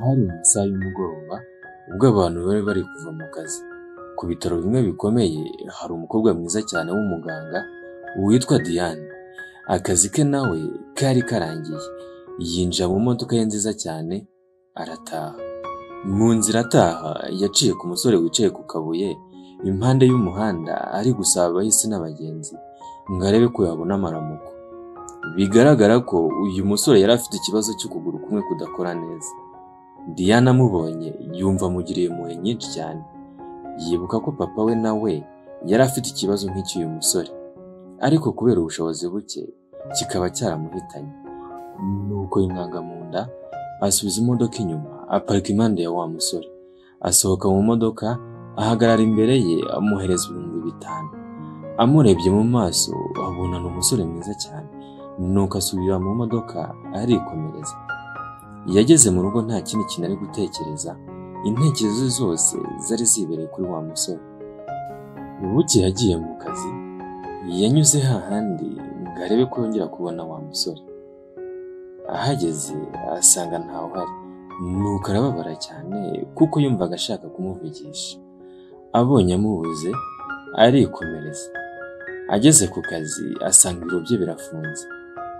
Hari mu masaha y'umugoroba ubwo abantu bari bari kuva mu kazi. Ku bitaro bimwe bikomeye hari umukobwa mwiza cyane w'umuganga witwa Diane. Akazi ke nawe kari karangiye, yinjira mu modoka ye nziza cyane arataha. Mu nzira ataha yaciye ku musore wicaye ku kabuye impande y'umuhanda ari gusaba abahisi n'abagenzi ngo arebe ko yabona amaramuko. Bigaragara ko uyu musore yari afite ikibazo cy'ukuguru kumwe kudakora neza. Diane amubonye yumva amugiriye impuhwe nyinshi cyane, yibuka ko papa we nawe yari afite ikibazo nk'icy'uyu musore, ariko kubera ubushobozi buke kikaba cyaramuhitanye. Nuko yimwanga mu nda asubiza imodoka inyuma aparika impande ya wa musore, asohoka mu modoka ahagarara imbere ye amuhereza 5000. Amurebye mu maso abona ni umusore mwiza cyane, nuko asubira mu modoka arikomereza. Yageze mu rugo nta kindi kintu ari gutekereza, intekerezo ze zose zari zibereye kuri wa musore. Buke yagiye mu kazi, yanyuze hahandi ngo arebe ko yongera kubona wa musore. Ahageze asanga ntawe uhari, nuko arababara cyane kuko yumvaga ashaka kumuvugisha. Abonye amubuze arikomereza. Ageze ku kazi asanga ibiro bye birafunze,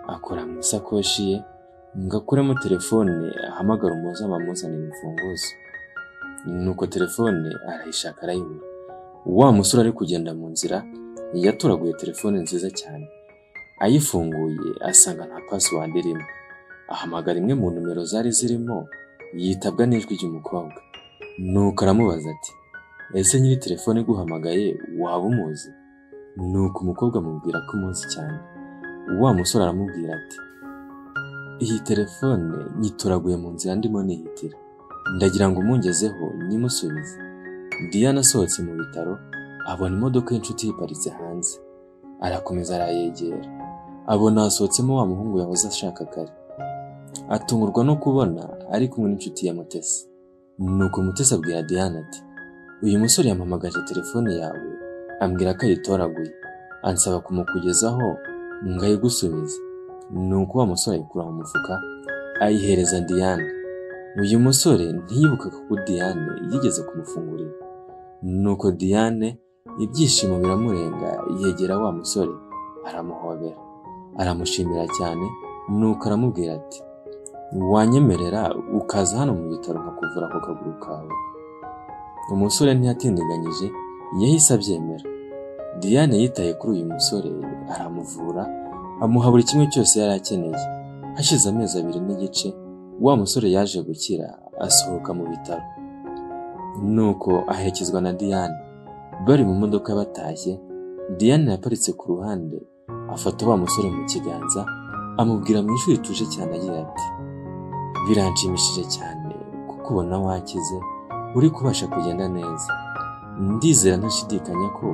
akora mu isakoshi ye ngo akuremo telefone ahamagara umuzamu amuzanira imfunguzo. Nuko telefone arayishaka arayibura. Wa musore ari kugenda mu nzira yatoraguye telefone nziza cyane, ayifunguye asanga nta password irimo. Ahamagara imwe mu nomero zari zirimo, yitabwa n'ijwi ry'umukobwa. Nuko aramubaza ati: "Ese nyiri telefone iguhamagaye waba umuzi?" Nuko umukobwa amubwira ko umuzi cyane. Wa musore aramubwira ati: "Iyi telefone nyitoraguye mu nzira ndimo nihitira, ndagira ngo umungezeho nyimusubize." Diane asohotse mu bitaro abona imodoka y'inshuti yiparitse hanze, arakomeza arayegera, abona hasohotsemo wa muhungu yahoze ashaka kare. Atungurwa no kubona ari kumwe n'inshuti ya Mutesi. Nuko Mutesi abwira Diane ati: "Uyu musore yampamagaje telefone yawe ambwira ko ayitoraguye, ansaba kumukugezaho ngo ayigusubize." Nuko wa musore ayikura mu mufuka ayihereza Diane. Uyu musore ntiyibukaga ko Diane yigeze kumufungurira. Nuko Diane ibyishimo biramurenga, yegera wa musore aramuhobera, aramushimira cyane. Nuko aramubwira ati: "Wanyemerera ukaza hano mu bitaro nkakuvura ako kaguru kawe?" Umusore ntiyatindiganyije yahise abyemera. Diane yitaye kuri uyu musore aramuvura, amuha buri kimwe cyose yari akeneye. Hashize amezi 2.5 wa musore yaje gukira asohoka mu bitaro. Nuko aherekezwa na Diane. Bari mu modoka batashye, Diane yaparitse ku ruhande afata wa musore mu kiganza, amubwira mu ijwi rituje cyane agira ati: "Biranshimishije cyane kukubona wakize, uri kubasha kugenda neza. Ndizera ntashidikanya ko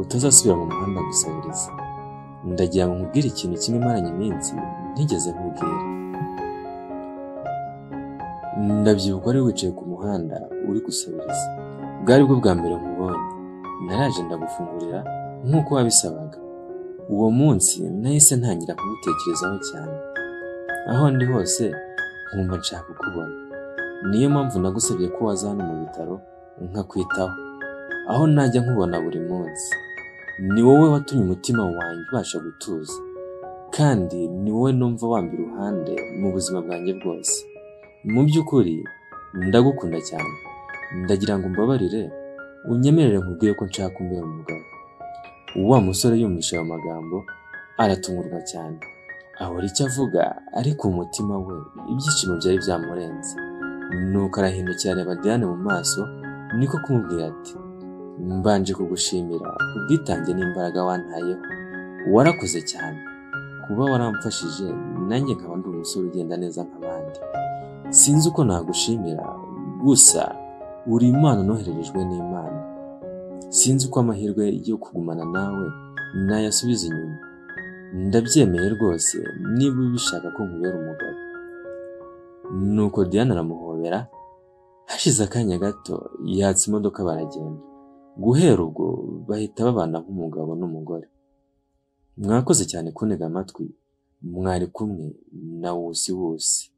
utazasubira mu muhanda gusabiriza. Ndagira ngo nkubwire ikintu kimwe maranye iminsi ntigeze nkubwira. Ndabyibuka wari wicaye ku muhanda uri gusabiriza, bwari bwo bwa mbere nkubonye. Naraje ndagufungurira nk'uko wabisabaga. Uwo munsi nahise ntangira kugutekerezaho cyane, aho ndi hose nkumva nshaka kukubona. Niyo mpamvu nagusabye ko waza hano mu bitaro nkakwitaho, aho najya nkubona buri munsi. Ni wowe watumye umutima wanjye ubasha gutuza, kandi ni wowe numva wamba iruhande mu buzima bwanjye bwose. Mu by'ukuri ndagukunda cyane, ndagira ngo umbabarire unyemerere nkubwire ko nshaka umbera umugabo." Wa musore yumvise ayo magambo aratungurwa cyane, abura icyo avuga, ariko umutima we ibyishimo byari byamurenze. Nuko arahindukira areba Diane mu maso, niko kumubwira ati: "Mbanje kugushimira ubwitange n'imbaraga wantayeho, warakoze cyane kuba waramfashije nanjye nkaba ndi umusore ugenda neza nk'abandi. Sinzi uko nagushimira, gusa uri impano nohererejwe n'Imana. Sinzi uko amahirwe yo kugumana nawe nayasubiza inyuma. Ndabyemeye rwose niba ubishaka ko nkubera umugabo." Nuko Diane aramuhobera, hashize akanya gato yatsa imodoka baragenda. Guhera ubwo bahita babana nk'umugabo n'umugore. Mwakoze cyane kuntega amatwi, mwari kumwe na Wusi Wusi.